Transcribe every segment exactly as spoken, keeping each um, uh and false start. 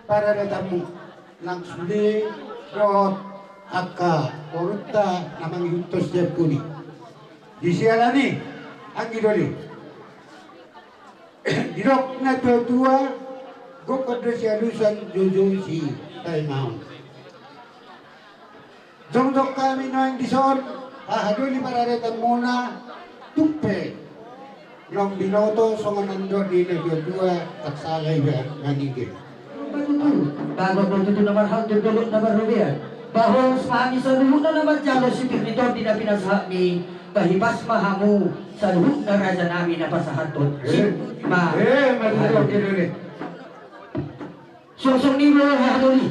paradatanmu nang sude dohot angka borunta na mangihuthon sian pudi. Di siala ni i, anggi doli, didok na tuatua, gokhon do sialusan, joujou sitaonon. Jongjong hami nuaeng dison, hahadoli paradatanmuna, tung pe naung binoto songon na nidok ni na tuatua, tak sala iba manige. Bagot do tutu na marhalto, dolok na marrobean. Ba horas ma hami saluhutna na manjalo sipir ni tondi na pinasahatmi. Ba hipas ma hamu saluhutna rajanami na pasahathon. Eh, eh, ma tutu, oke, dole. Suang songon i do hahadoli,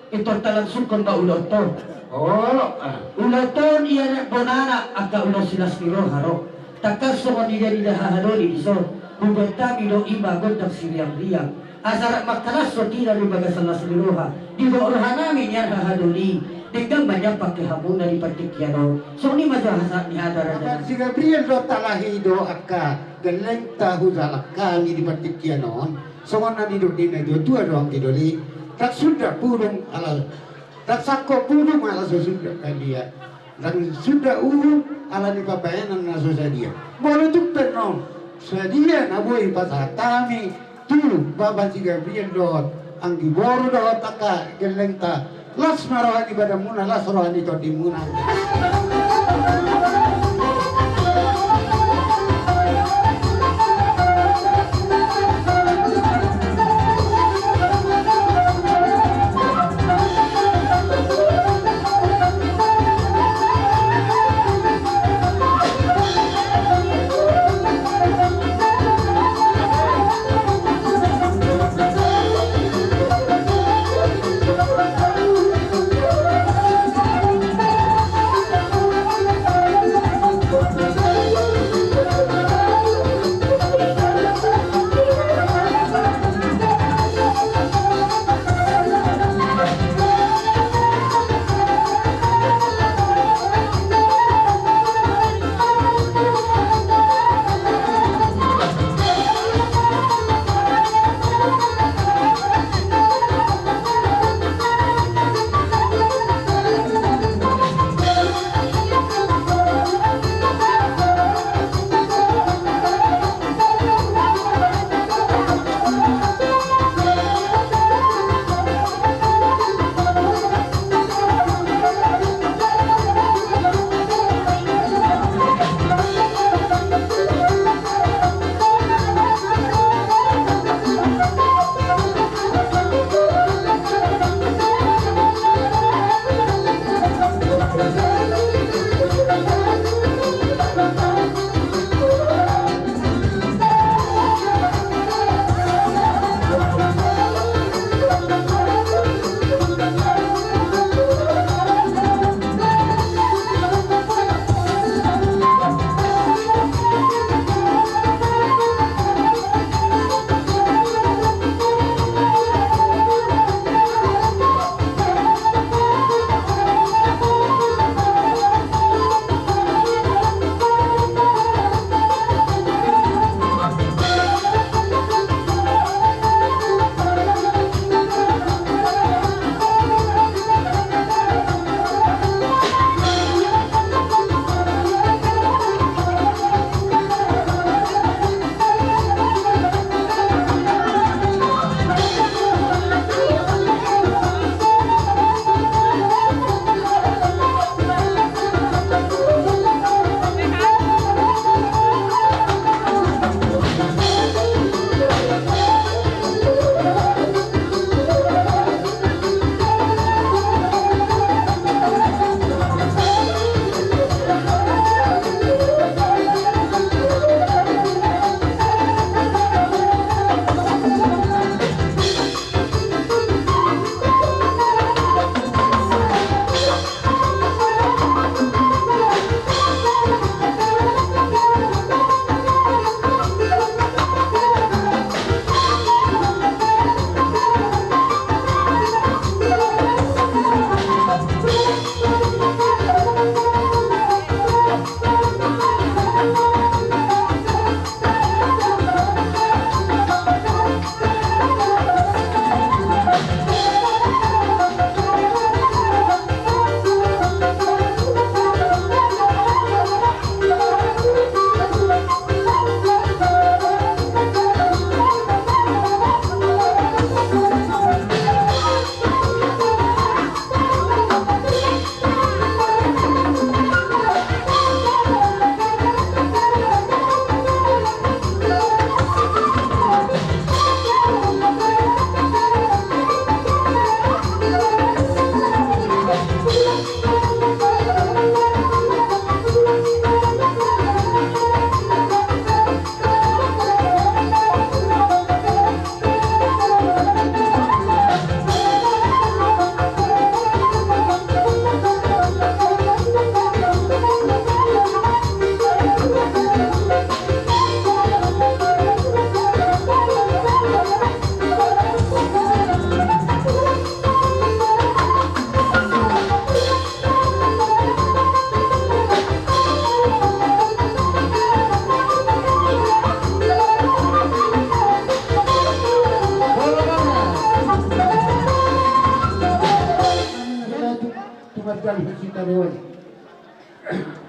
pintor talangsungkon ma ulaonta. Olo, ah. Ulaonta on i anak bonana, angka ulaon silas ni roha do. Tangkas songon nidok ni hahadoli dison, huboan hami do i ma gondang siriang-riang. Asa rap mangkalashon hita di bagasan las ni roha. Didok rohanami nian hahadoli, denggan ma nian pangke hamuna di partingkian on. Songon i ma jo hata ni hata raja. Amang si Gabriel do talahi do angka gellengta hujalang hami di partingkian on. Songon na nidok ni na tuatua do anggi doli, ndang sundut pudung ala, ndang sangkot pudung ala so sundut badia, ndang sundut uhum ala ni pambahenan na so sadia. Molo tung pe naung sadia na boi pasahat hami tu bapa si Gabriel dohot anggi boru dohot angka gellengta, las ma roha ni badanmuna, las roha ni tondimuna.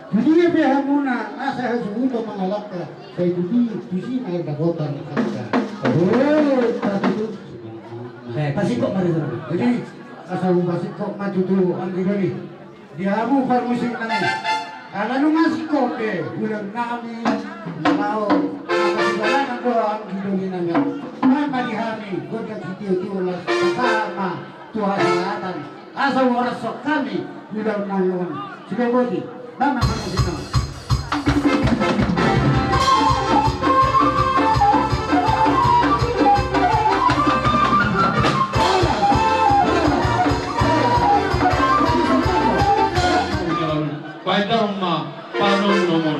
Tudia pe hamuna asa hasuhuton mangalangka, sai tusi, tusi ma dapotan angka. Oh, tatutu. Eh, pasingkop ma di sana. Jadi, asa hupasingkop ma tutu, anggi doli. Di hamu parmusik nami. Ala nunga singkop be ulaon nami. Laho, apa di balanan do anggi doli nami. Mai ma di hami, gondang sitio-tio las, sama. Tu hasahatan, asa huarashon hami ulaon nami on. Sudah boti, bang, apa nasi nama? Baik, dong, nomor.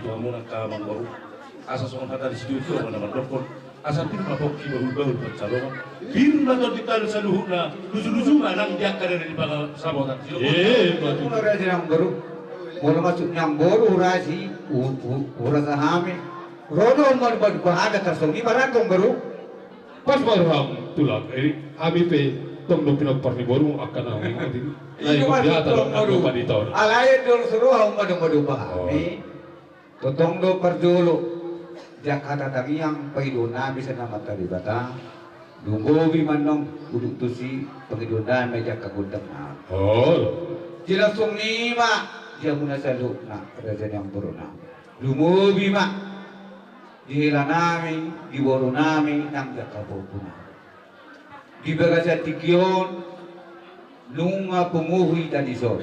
Hamu angka amangboru, asa songon hata ni situtu ma na mandokkon, asa pir ma pongki bahulbahul pansalongan, pir ma tondi talu saluhutna, luju-luju ma nang di angka ari ni pangasabotan. Eh, betul. Molo raja ni amangboru, molo maksud ni amangboru hurasi, hu-, hu-, hurasa hami. Ro do amangboru, bah, ada tarsongon i ma ra amangboru. Pas ma roham tulang, eh, hami pe tong do pinompar ni boru angka na hami. Iyo, mas, tong do. Alai do suruh hami ma do, ma do, bah, hami. Tongtong do parjolo, di angka tangiang pangidoan nami sian Amanta Debata, lumobi ma annon udut tusi pangidoan nami di angka gondang nami. Olo. Di langsung ni ma di hamuna saluhutna, raja ni amangboru nami. Lumobi ma di hela nami, di boru nami, nang di angka pahompu nami. Di bagasan tingki on, nunga pungu hita dison.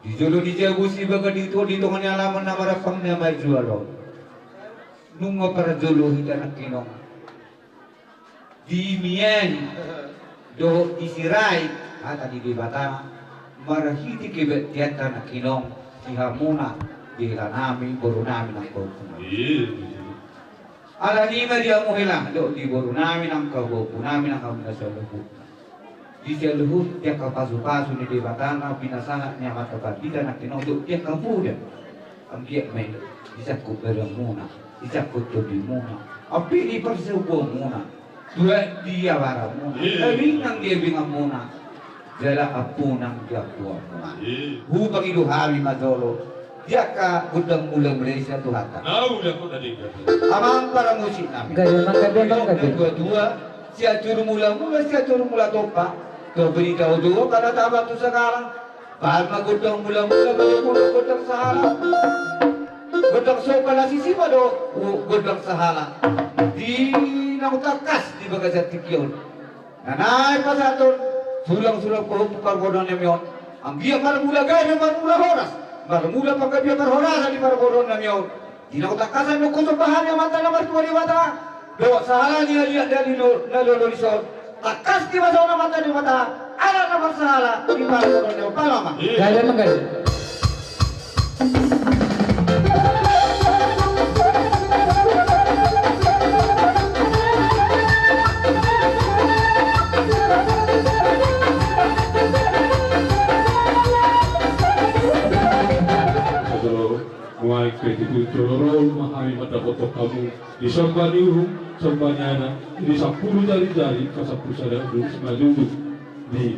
Di jolo ni jabu sibaga di to-, di tonga ni alaman na marampang na marjual on. Nunga parjolo hita nangkining dimiai dohot disirai hata ni Debata marhite kebaktianta nangkining di hamuna, di hela nami, boru nami, nang pahompu nami. Alani i ma di hamu hela dohot di boru nami, nang pahompu nami, nang hamuna saluhutna. Di saluhut di angka pasupasu ni Debata na pinasahat ni amanta pandita nangkining dohot di angka poda. Anggiat ma i disangkut badanmuna, disangkut tondimuna, ampe di parsabuamuna, tuat di abaramuna, eh, ringan di ebinganmuna, jala ampunang di ampuanmuna. Hupangido hami ma jolo di angka gondang mula-mula i sian Tuhanta. Amang paramusik nami. Gabe, amang, gabe, amang, gabe. Dua-dua, sian juru mula-mula, sian juru mula tompa. Tuat berita ojo, karena tabat tu sekarang. Baen ma gondang mula-mula, baen ma gondang sahala. Gondang sopa na sisi ma do, gondang sahala. Di naung tangkas di bagasan tingki on. Na naeng pasahathon sulang-sulang pahompu parboruon nami on. Anggiat marmula gabe, marmula horas, marmula panggabean parhorasan di parboruon nami on. Di naung tangkasan do husomba hami Amanta na martua Debata dohot sahala ni haliang ni na lolo dison. Tangkas di bagasan Amanta Debata, anak na marsahala di parboruon nami on. Pala ma. Gabe ma gabe. Nuaeng pe tutu jolo ro ma hami mandapothon hamu di somba ni uhum, somba ni anak, di sampulu jari-jari, pasampulu sada, duduk, na duduk di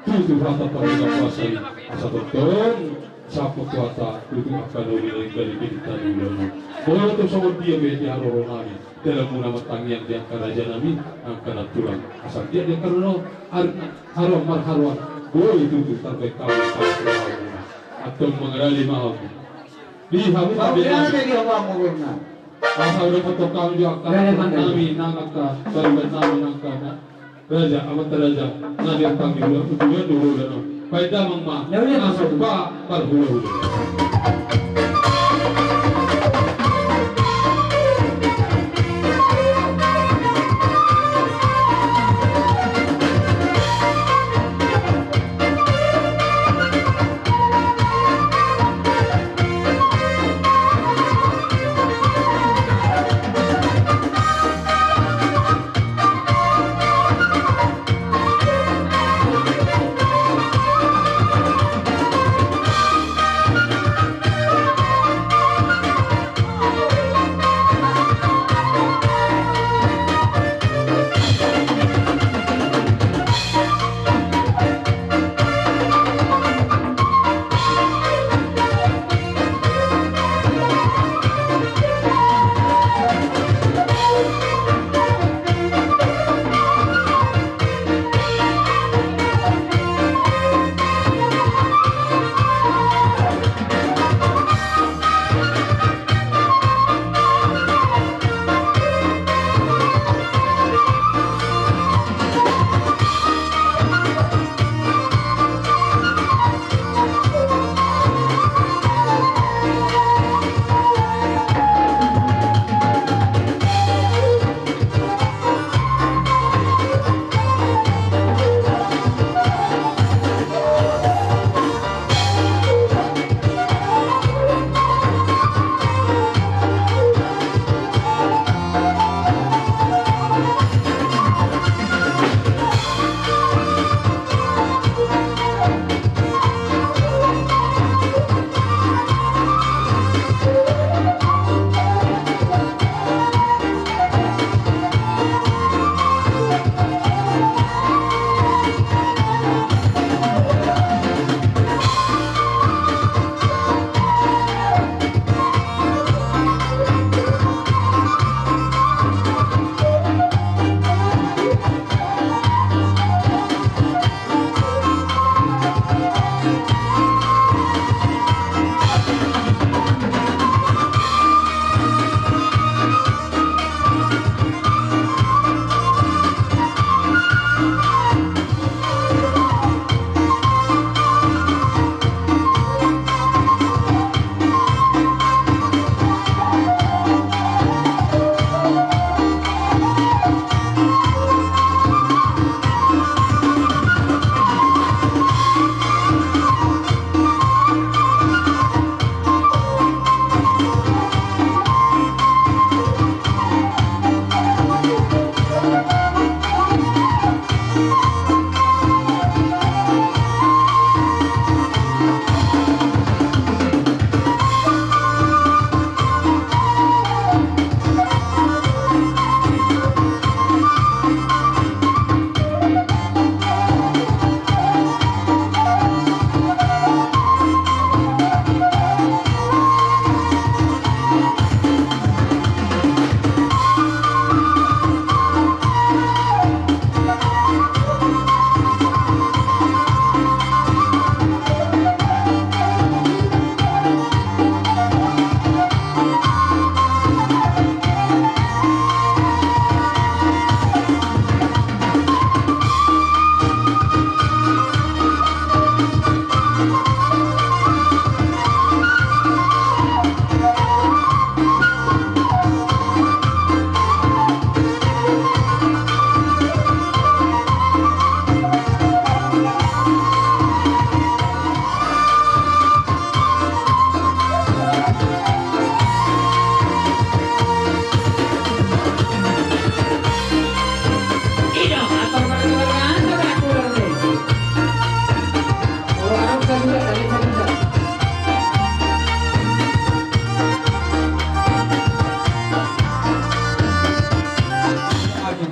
tutu hata parhata puasa i, asa tongtong sahat tu hata tutu angka na uli na ingkali di tani ulama. Molo tung songon dia be di haroro nami, dalan muna martangiang di angka raja nami, angka nantulang. Asa dia di angka na haroan, marharoan, boi tutu tarbaen hamu. Antong mangarade ma hamu. Di hamu, di hamu. Asa udah potong hamu di angka nami, nang angka tarbaen nami, nang angka na Raja, amanta raja, na diampang di hula, hula, hula, hula, no. Baen damang ma, na hula, na somba, parhula, hula.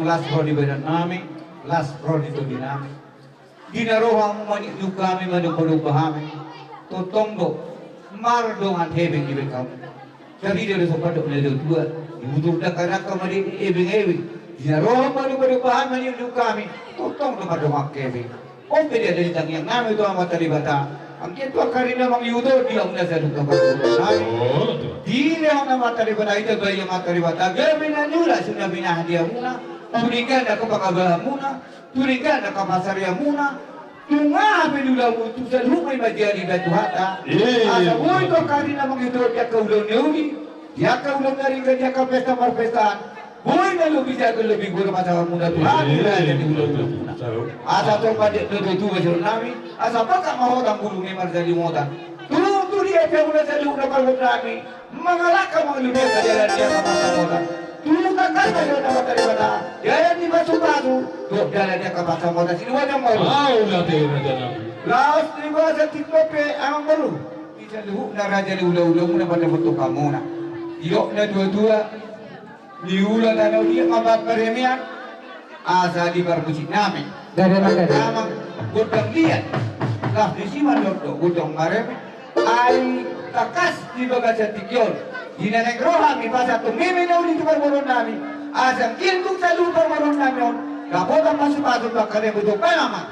Las ro di badan nami, las ro di tondi nami. Di na ro hamu maniuk-niuk hami, maniuk-maniuk hami. Tongtong do mardongan hepeng dibahen hamu. Tarida do so pandok ni natuatua, diudur dangka-dangka ma di hepeng-hepeng. Di na ro hamu maniuk-maniuk hami, maniuk-niuk hami. Tongtong do mardongan hepeng. On pe dia dari tangiang nami tu Amanta Debata. Anggiat tu angka ari na mangihut on di hamuna saluhut na parboruon nami. Dilehon Amanta Debata, ditambai Amanta Debata gabe na niula songon na binahen di hamuna. Tu denggan angka pangambaanmuna, tu denggan angka pansarianmuna. Tung aha pe niulamu, tung saluhutna i ma jadi bahen Tuhanta. Asa boi tu angka ari na mangihut on di angka ulaon na uli, di angka ulaon na ringan, di angka pesta marpestaan. Boi na lobi jago, lobi gora pasahatonmuna tu hami raja ni ulaonmuna. Asa tor pandok ni natuatua ma sidohonon nami, asa pangkat ma hotang, bulung ni marsalimotan. Tulung tu dia pe hamuna saluhut na parboruon nami, mangalangka mangalobi angka dalan di angka pansamotan. Tulung tangkas ma sidohonon Amanta Debata, dalan ni pasupasu dohot dalan di angka pansamotan. Sidohonon ma ro. Laos di bagasan tingki on pe amang boru, di saluhutna raja ni ulaonmuna mandapothon hamuna. Didok natuatua, niula tano dia mambahen paremean, asa di parmusik nami. Gade ma gade. Amang gondang liat, las disi mandok do gondang mareme. Ai tangkas di bagasan tingki on, di na naeng ro hami pasahathon meme na uli tu parboruon nami. Asa anggiat tung saluhut parboruon nami on dapotan pasupasu tu angka na binoto, bahen ma.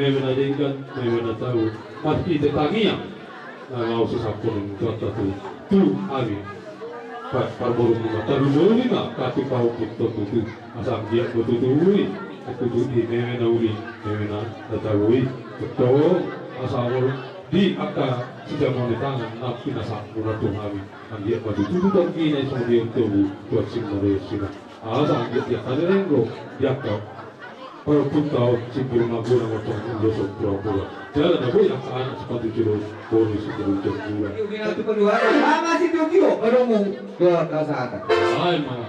Meme na denggan, meme na tau, marhite tangiang na laho sisampurna ni Tuhanta tu, tu hami. Pa-, parboru ni ma, tarlumobi ma, hatiha pahompu tu tutu, asa anggiat ma tutu i, tutu i meme na uli, meme na, na tau i, betul, asa molo di angka sijamotan ni tangan, na pinasahatmuna tu hami, anggiat ma tutu, tutu tonggi na i songon dia togu, tuat sing maroya sina. Asa anggiat dia kadereng do, dia kau. Parpunta on, simpul maguna motong ulos on pura-pura. Jala na boi angka anak sipatu jolo, boru sipatu jolo. Ama si Tokyo, baru mu, dua kasana. Ai ma.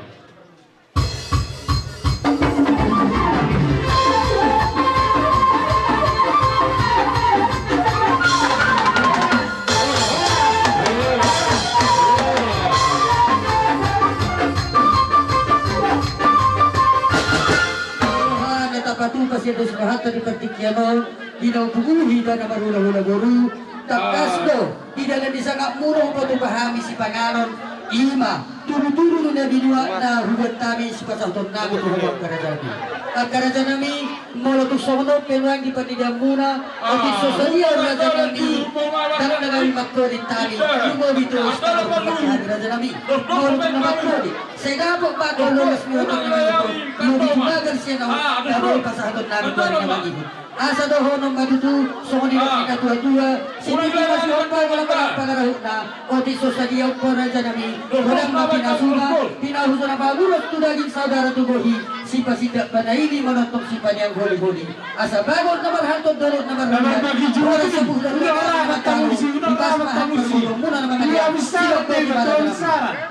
Rohana tapatupa sian dos rohanta di partingkian on, di na umpunguhi hita na marhulahula boru, tangkas do, di dalan ni sangapmuna hupatupa hami sipanganon, i ma, tudutudu ni na binuatna hubuat hami sipasahatonnami tu hamu angka rajanami. Angka rajanami, molo tung songon on pe nuaeng di parnidaanmuna, otik so sadia rajanami, ndang na gabe mangkoling hami, lumobi tu istana partingkian hami rajanami, molo tung na mangkoling. Sai dapot ma angka lolos ni otot ni mangido, lobi tu bagas sian ahu, na boi pasahaton nami tu ari na mangihut. Asa dohonon ma tutu, songon nidok ni na tuatua, sititi ma sihompa, godang ma pangarahutna, otik so sadia on pe rajanami, godang ma pinasuna, pinahu so na pamuros tu daging saudara tu bohi, sipasindak panaili manongtong sipaneang holiholi. Asa bagot na marhalto, dolok na marhula, horas sapuh na hula, horas na martamu, di bagasan parngoluonmuna na mangalean, sidok boti ma rajanami.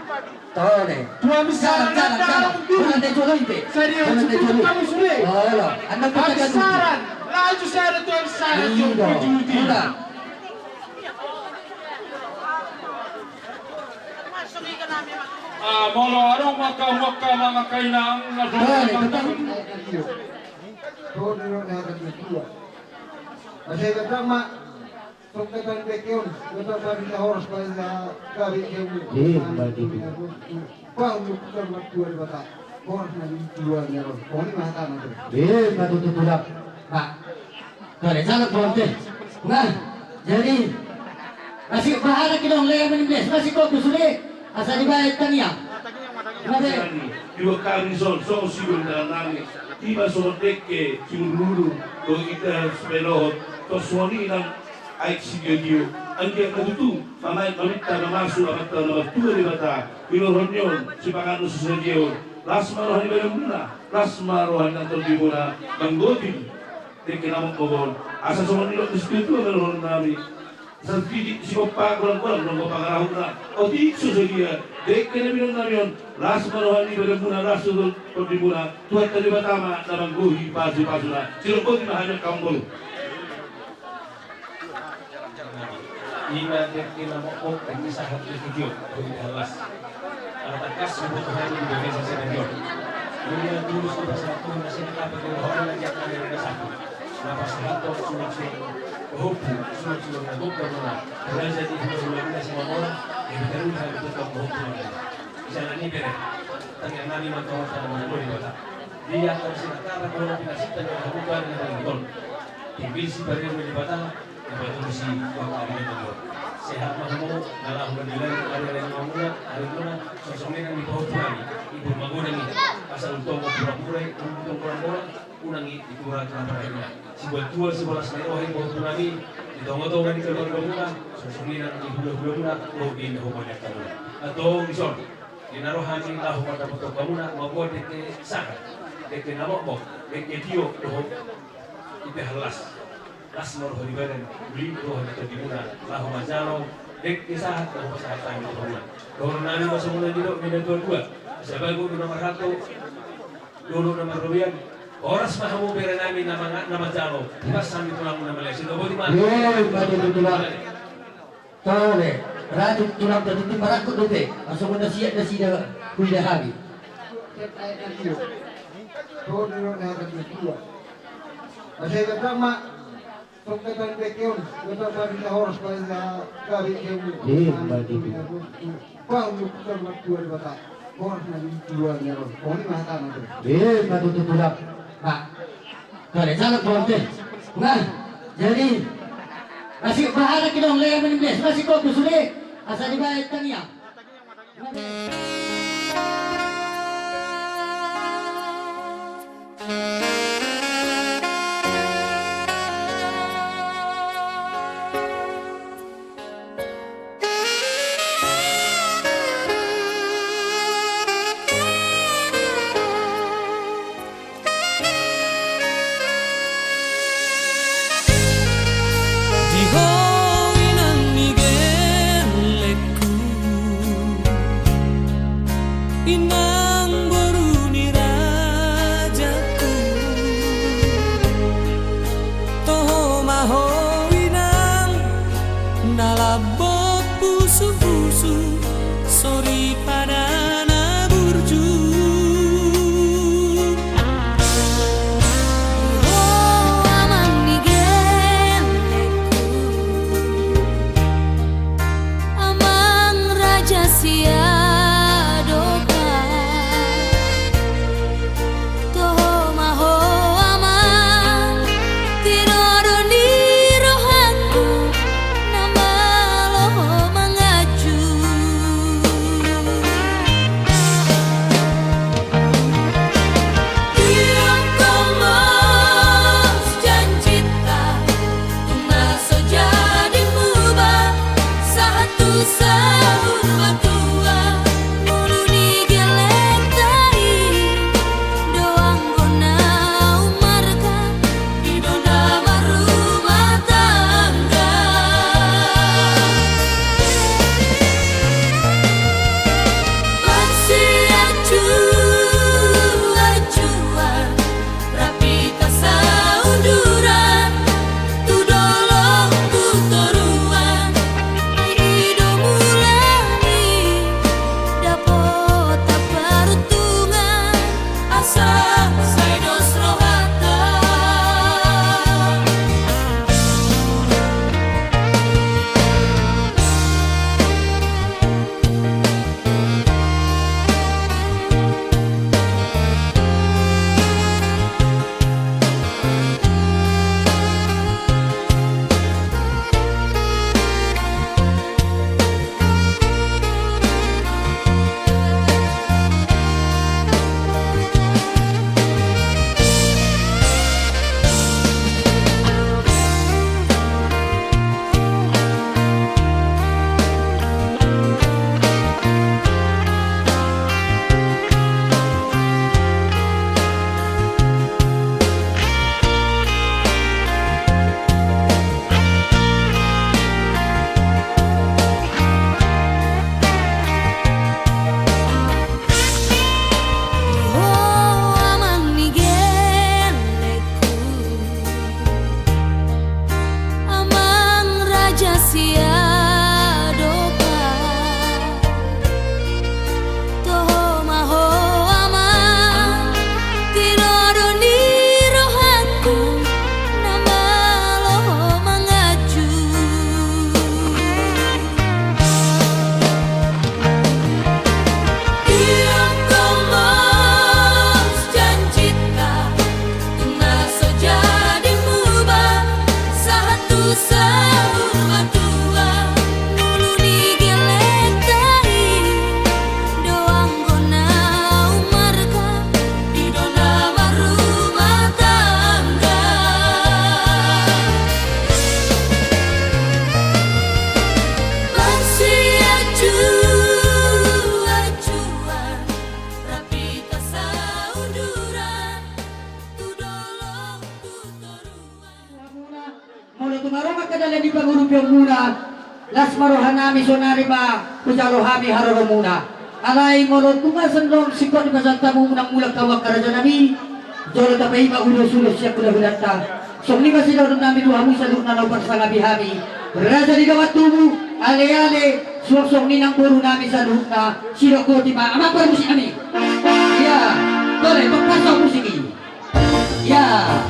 Tole. Tua misaran. Jalan, jalan, jalan. Bulan de jolo ipe. Bulan de jolo. Olo. Anda putakan. Misaran. Laju sada tua misaran. Iya. Tua juti. Ula. Ah, molo adong maka maka mangaka inang na. Tole, betul. Tole, tole, tole. Masih betul, Mak. Tong ketan bekeon, ketan barita horas pada gabe keon. Eh, baik itu. Bang, lu putar waktu ada batak. Horas na di dua nyaro. Kau ini mata nanti. Eh, baik itu tulang. Nah, kalau jalan tuan teh. Nah, jadi masih bahara kita oleh menimbes, masih kau sudah. Asa dibaen tangiang. Mate. Dua kami son, songon sigon dalan nami. Ima songon dengke, siulululu, do ita sipelohot, tos songon i nang aek sitio-tio. Anggiat ma tutu, mamaen maminta mamasu amanta na martua Debata, di roha ni on, sipanganon sisadiaon, las ma roha ni badanmuna, las ma roha ni tondimuna, manggohi dengke na mokmok on. Asa songon nidok ni situatua ma dohonon nami. Santiti sigompa golang-golang nonggo pangarahutna. Otik so sadia dengke na binoan nami on, las ma roha ni badanmuna, las tu tondimuna, Tuhanta Debata ma na manggohi pasupasuna. Sidok boti ma hami angka amangboru. Ima dengke na mokmok, dengke sahat, dengke tio, dengke las. Ala tangkas huboto hami di bagasan sadari on. Nunga tulus dipasahat Tuhan na sian angka panggabean na sian angka panggabean na satu. Na pasahathon suang-suang pahompu, suang-suang na gok na mora. Raja ni hulahula na simamola, di bagasan hami tetap pahompu na mora. Jala ni bere, tangiang nami ma tu Amanta na martua Debata. Di angka sinataran dohot pinasinta ni hamu tu ari na mangihut on. Tingki sipareon ni Debata, Debata musi uang ari na mangihut. Sehat ma hamu, na laho mandilan ari-ari na mangula, ari muna, songon i nang di pahompu nami, imbur magodang i, asa untung pura-pura i, untung bolang-bolang, unang i, i tura-tura parahina. Sibuat tua, sibolas ni roha i pahompu nami, di tonga-tonga ni keluargamuna, songon i nang di hula-hulamuna, dohot di na hupaneang hamuna. Antong dison, di na ro hami laho mandapothon hamuna, mamboan dengke sahat, dengke na mokmok, dengke tio, dohot i pe las. Las ma roha ni badan, uli roha ni tondimuna, laho manjalo dengke sahat, laho pasahat hami tu hamuna. Dohonon nami ma songon na nidok ni na tua-tua, asa bagot do na marhalto, dolok na marrobean, horas ma hamu bere nami na manga-, na manjalo, pas hami tulangmu na malean. Sidok boti ma. Ye, boti ma tulang. Tole, rajut tulang, tutu marangkup dope, asa songon na siat nasida huida hami. Tole, rajut tulang. Asa i datang ma. Tong ketan bekeon, ketan barita horas pada gabe keon. Eh, bagi. Bang, lu putar waktu ada batak. Horas na di dua nyaro. Kau ini mata nanti. Eh, batu tutulang. Nah. Tole, jalan tuan teh. Nah, jadi, masih bahara kidong le, menimbes, masih kok sude, asa dibaen tangiang. Di ho inang ni gellengku, inang boru ni rajaku. Toho ma ho inang, na lambok pusupusu, soripada na burju. Ho amang ni gellengku, amang raja siadopan. Toho ma ho amang, tinodo ni rohangku, na malo manganju. Ianggo mos janjinta, na so jadi muba, sahat tu saur matua, ngolu ni gellengta i, do anggo na umarga, i do na marrumah tangga. Marsianjuanjuan, rap hita saunduran, tu dolok tu toruan, ai i do mula ni dapotan paruntungan, asa sai dos rohanta. Ho amang ni gellengku, amang raja siadopan. Toho ma ho amang, tinodo ni rohangku, na malo manganju. Ianggo mos janjinta, na so jadi muba, sahat tu saur matua, ngolu ni gellengta i, do anggo na umarga, i do na marrumah tangga. Marsianjuanjuan, rap hita saunduran, tu dolok tu toruan. Molo tung adong angka dalan di pangurupion muna, las ma roha nami sonari ma hujalo hami haroro muna. Alai molo tung songon singkop ni pasahat hamu, unang mulak hamu angka raja nami, jolo tapaima ulos-ulos sian hulahulanta. Songon i ma sidohonon nami tu hamu saluhutna na huparsangapi hami, raja ni dongan tubu, aleale, suang songon i nang boru nami saluhutna. Sidok goti ma, amang parmusik nami. Ia, tole, tong paso musik i. Ya.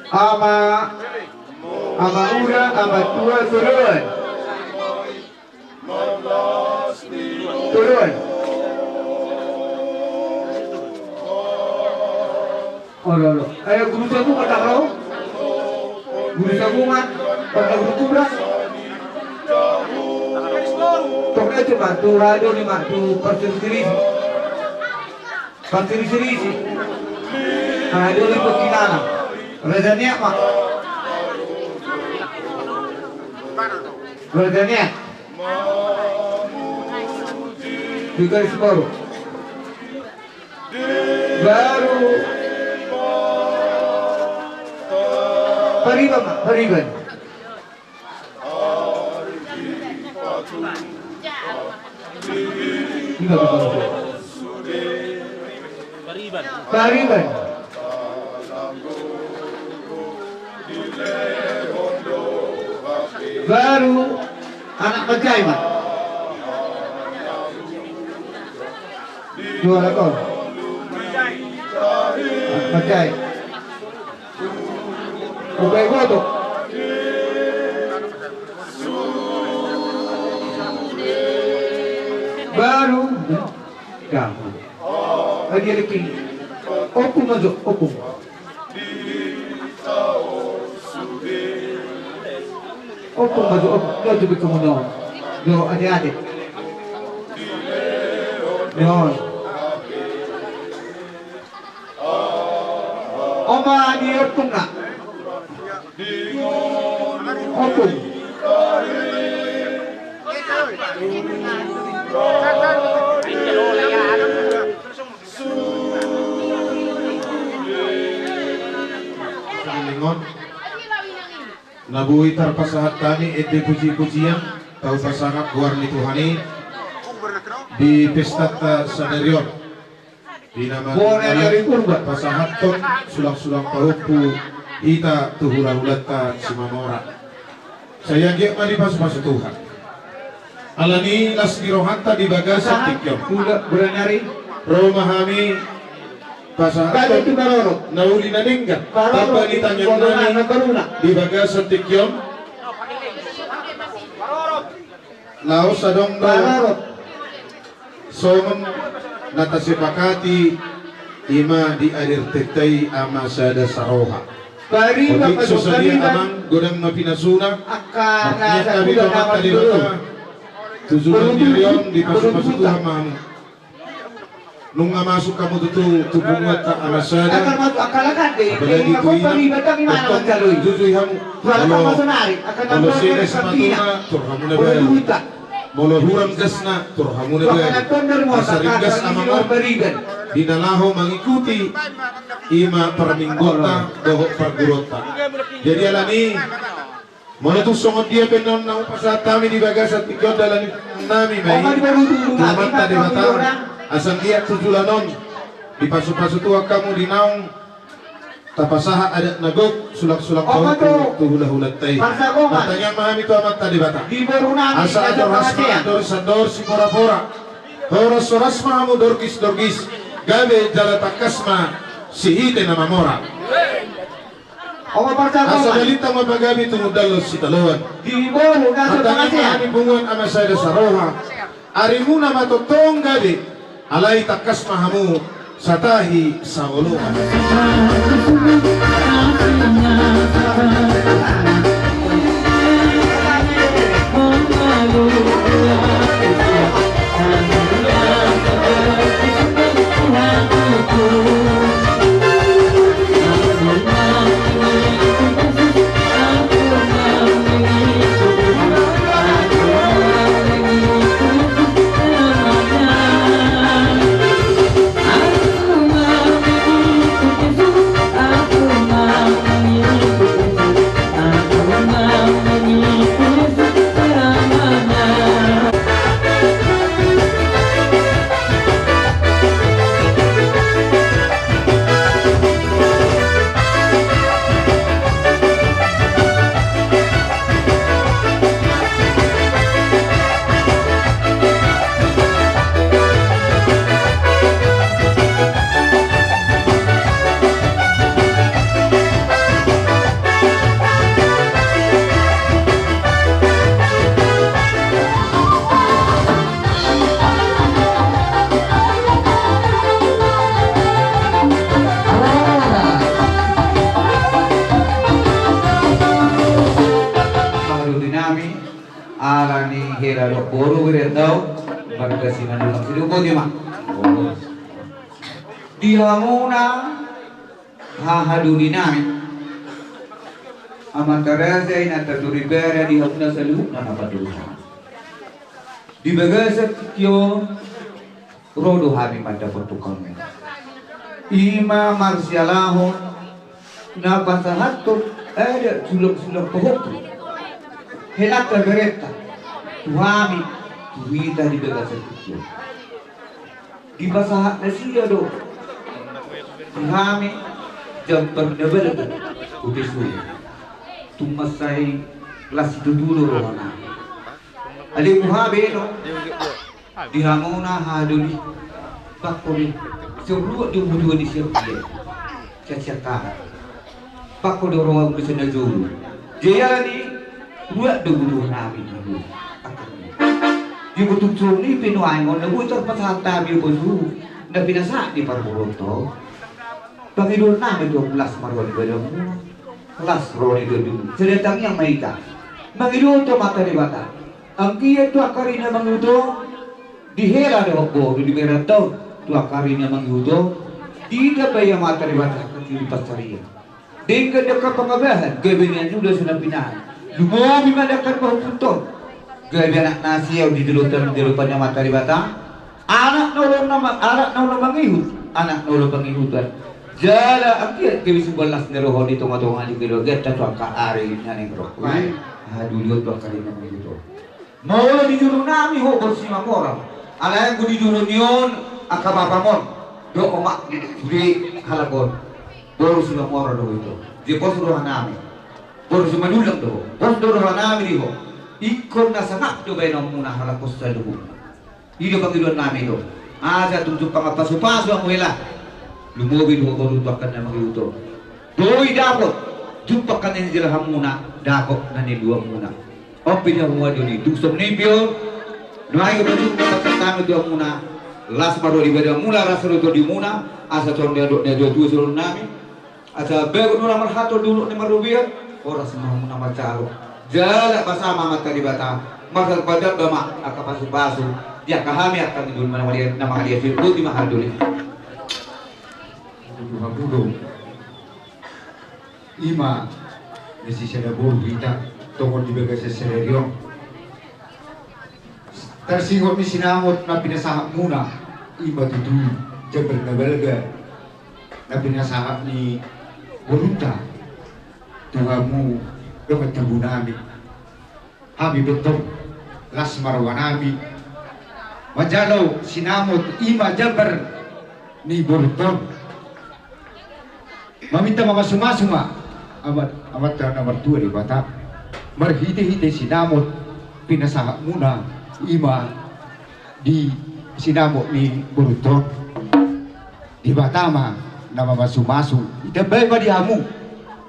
Ama, ama muda, ama tua, toloan. Toloan. Olo, olo. Ayo, guru jabu, kata kau. Guru jabu, man. Kata guru kubra. Tokna cuma tu radio ni, mak, tu parsirisi-risi. Parsirisi-risi. Nah, dia liput di mana? Raja Niat, mak. Raja Niat. Di garis baru. Baru. Pariban, mak, Pariban. Pariban. Baru anak Panjai, mak. Dua lakon. Anak Panjai. Ubai boto. Baru. Gamu. Adi lagi. Ompung ma jo, ompung. Ompung ma jo, ompung. Dia juga kamu nyawa. Yo, adi-adi. Nyawa. Oma di ompung na. Ompung. Salingon. Na boi tarpasahat hami ende puji-pujian, tahu pasangap goar ni Tuhan i di pestanta sadari on. Di na marnalai pasahathon sulang-sulang pahompu hita tu hula-hulanta Simamora. Sai anggiat ma dipasu-pasu Tuhan. Alani las ni rohanta di bagasan tingki on. Ro ma hami pasahathon na uli na denggan tamba ni tangiang nami di bagasan tingki on. Laos adong do songon na tasepakati, ima di adirtenta i ama sada saroha. Otik so sadia amang, godang ma pinasuna. Martangiang hami tu Amanta Debata tu joloan ni ari on, dipasu-pasu Tuhan ma hamu. Nunga masuk hamu tutu tu punguanta ama sada. Apalagi tu inang, tongtong jujui hamu. Molo, molo sega sipatuna, tor hamu na baen. Molo hurang gasna, tor hamu na baen. Asa ringgas amang on di na laho mangikuti ima parmingguonta dohot parguruonta. Jadi alani, molo tung songon dia pe na naung hupasahat hami di bagasan tingki on, dalan nami ma i tu Amanta Debata, asa anggiat tu joloan on dipasu-pasu Tuhan hamu di naung tapasahat adat na gok, sulang-sulang pahompu tu hula-hulanta i. Martangiang ma hami tu Amanta Debata, asa andor has ma andor sandor, sipora-pora, horas-horas ma hamu dorgis-dorgis, gabe jala tangkas ma sihite na mamora. Asa balintang ma pagabe tumundalhon sitadoan. Martangiang ma hami punguan ama sada saroha. Arimuna ma tongtong gabe, alai tangkas ma hamu satahi saoloan. Boru, bere, tau marga Simanjuntak, sidung boti ma. Di hamuna hahadoli nami, amanta raja, inanta soripada, di hamuna saluhutna na pandulu hami. Di bagasan tingki on ro do hami mandapothon hamu, ima marsialahon na pasahathon adat sulang-sulang pahompu, helanta berenta tu hami, tu hita di bagasan tingki on. Dipasahat nasida do tu hami jambar na balga, bote solu. Tung mansai las situtu do rohanami. Alai boha be do di hamuna hahadoli, bangko be, sai ruat do butuha ni siap dia. Caciak hami. Bangko do roha muse na jolo. Jala ni ruat do butuha nami. Di butuh cuni pinuaeng on na boi tarpasahat hami bosu na pinasahat ni parboruonta. Pangidoan nami do las ma roha di badanmuna, las roha di badanmuna. Sada tangiang ma hita mangido tu Amanta Debata. Anggiat tu angka ari na mangihut on dihela dohot boru di berenta on tu angka ari na mangihut on. Ditambai Amanta Debata angka tingki pansarian. Denggan angka pangabahan, gabe nian suda so na pinahan. Lumobi ma denggan pahompunta on. Gabe anak na siaon di jolonta, di jolo ni Amanta Debata. Anak na olo na ma-, anak na olo mangihut, anak na olo pangihutan. Jala anggiat gabe sumballas ni roha di tonga-tonga ni keluarganta tu angka ari na naeng ro. Hahadoli on tu angka ari na mangihut on. Molo di jolo nami ho boru Simamora, alai anggo di jolo ni on angka bapam on dohot omak, sude halak on. Boru Simamora do ho ito. Dia pos do rohanami. Boru Simanullang do ho. Pos do rohanami di ho. Ingkon na sangap do baenonmuna halak on saluhutna. I do pangidoan nami do. Asa tung jumpang pasu-pasu hamu hela. Lumobi do ho boru tu angka na mangihut on. Boi dapot jumpang na nijalahanmuna, dapot na niluamuna. On pe di hamuna do ni tung songon i pe on. Nuaeng do tung pasahat hami tu hamuna. Las ma roha di badanmuna, las roha di tondimuna. Asa songon na nidok ni natuatua sidohononnami. Asa bagot ma na marhalto, dolok na marrobean, horas ma hamuna manjalo. Jala basa ma Amanta Debata, martamba-tamba ma angka pasu-pasu di angka hami angka na mangaliat, na mangaliat. Boti ma hahadoli. Tutu hamu do. Ima na sisada boru hita tongon di bagasan sadari on. Tarsingot ni sinamot na pinasahatmuna, ima tutu jambar na balga na pinasahat ni borunta tu hamu dongan tubunami. Hami pe tong las ma rohanami manjalo sinamot, ima jambar ni borunta on. Maminta mamasu-masu ma Ama-, Amanta na martua Debata marhite-hite sinamot pinasahatmuna, ima di sinamot ni borunta on. Debata ma na mamasu-masu, ditambai ma di hamu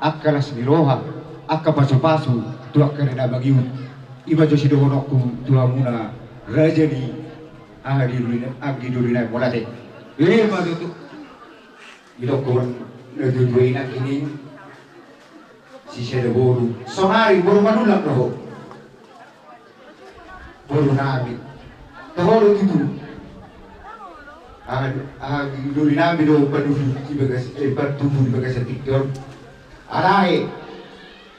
angka las ni roha, angka pasu-pasu tu angka ari na mangihut. Ima jo sidohononku tu hamuna raja ni anggi doli nai, anggi doli nai, mauliate. Ima tutu. Didokkon na tutu i nangkining sisada boru. Saonari boru Manullang do ho. Boru nami. Toho do tutu. Aha, aha, doli nami do panudu di bagas, eh, patubu di bagasan tingki on. Alai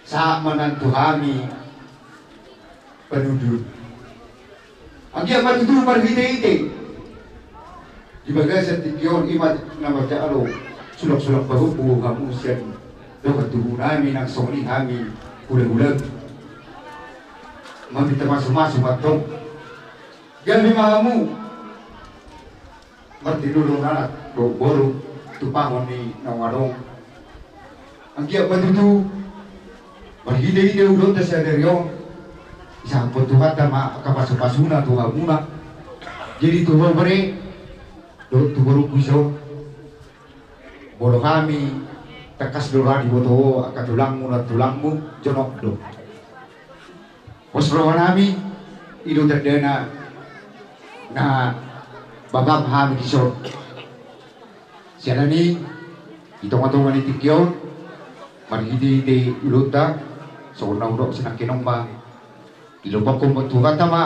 sahat ma nang tu hami panudu. Anggiat ma tutu marhite-hite di bagasan tingki on, ima na manjalo sulak-sulak pahompu hamu sian dongan tubunami nang songon i hami hula-hula. Maminta masu-masu ma tong. Gabe ma hamu martinodohon anak dohot boru tu pangon ni naung adong. Anggiat ma tutu marhite-hite ulaonta sadari on, disahaphon Tuhanta ma angka pasu-pasuna tu hamuna. Jadi tu ho bere dohot tu borungku dison, molo hami tangkas do ra diboto ho angka tulangmu nang tulangmu, jonok do. Pos rohanami, i do tandana na bapam hami dison. Siala ni i, di tonga-tonga ni tingki on, marhite-hite ulaonta, songon na hudok sinangkin on ma, dilopokhon ma Tuhanta ma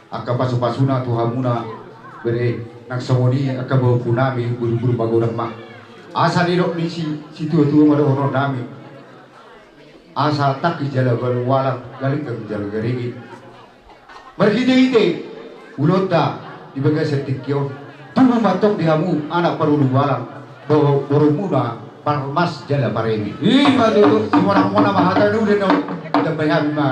Angka pasupasuna tu hamuna bere, nang songon i angka pahompunami, buruburu pagodang ma. Asa nidok ni si, situatua ma dohononnami. Asa tangki jala balu walang, galinggang jala garege. Marhitehite ulaonta di bagasan tingki on, tubu ma antong di hamu anak parulu balang, bo-, borumuna parmas jala pareme. I ma tutu. Simonang-monang ma hata, dung den on ditambai hami ma.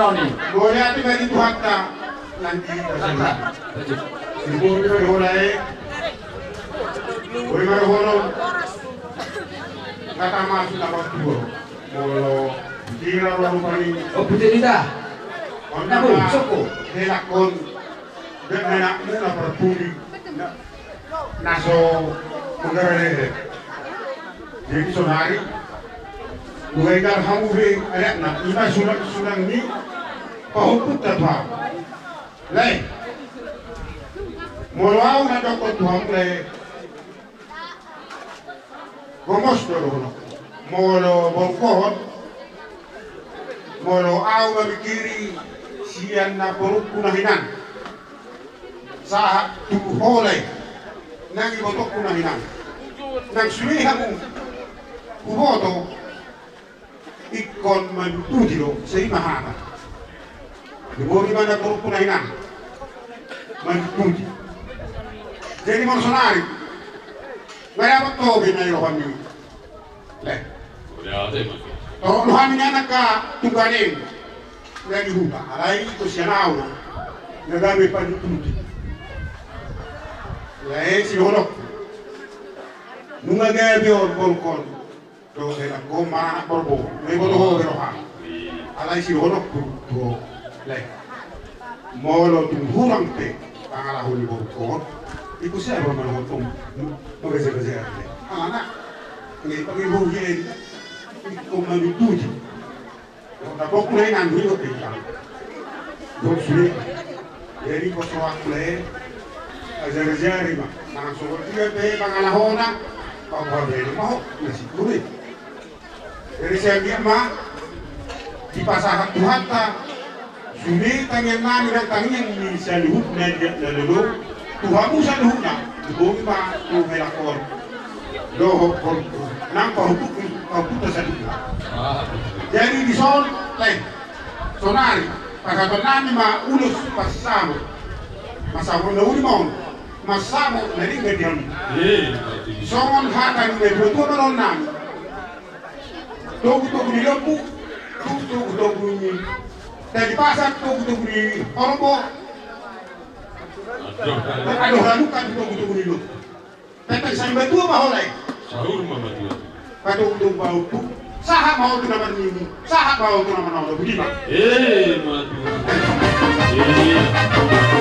Mauliate ma di Tuhanta. Nang di Tuhanta. Di boti ma di hola e. Boti ma di hola. Kata masuk na partua. Molo dira ro rupani. Oh, putih kita. Nabu, soko. Helak on. Dan anakmu na parpudi. Na so manggarai he. Jadi sonari. Duga ingar hamu be, anak na. Ima sulang-sulang ni. Pahompunta tu hamu. Lae. Molo au na dokkon tu hamu lae. Gomos do dohononku. Molo borungkon. Molo au mamingkiri sian na borungku na hinan. Sahat tu hola i. Nang ibotongku na hinan. Nang sude hamu. Huboto. Ingkon manuntuti do, sai ma hata. Di boti ma na borungku na hinan. Manuntuti. Jadi molo sonari. Nga dapot ho be na i rohami. Leh. Torop do hami na angka tungganen. Nga di huta. Alai ito sian au na. Nga gabe panuntuti. Leh, sidohononku. Nunga gabe on borungkon. Dohot helangkon ma anak borbo, na iboto ho be roham. Alai sidohononku tu ho, leh. Molo tung hurang pe pangalaho ni borungkon, ingkon siapa mandohot on, manggajar-gajar pe. Alana, nge, pangihuhian, ingkon manuntuti. Dapotku na hinan, dohot pe ingkon. Dohot sude. Jadi, pos rohangku lae, ajar-ajari ma. Nang songon dia pe pangalahona, paboa be ma ho, na singkuri. Jadi, sian dia ma, dipasahat Tuhanta, sude tangiangnami nang tangiang ni saluhutna, dia na lolo, tu hamu saluhutna, di boti ma tu helangkon. Dohot, nang pahompu, pahompunta saluhutna. Jadi, dison, lae. Sonari, pasahatonnami ma ulos parsabot. Marsabot na uli ma on. Marsabot na denggan di hamu. Songon hata ni natua-tua ma dohononnami. Togu-togu ni lombu, togu-togu ni tali pasak, togu-togu ni horbo. Adoh ralukan togu-togu ni lombu. Tentang saur matua ma hola i. Saur ma matua. Patung domba ompu, sahat ma ho tu na marnini, sahat ma ho tu na marnono, boti ma. Eh, madu. Eh.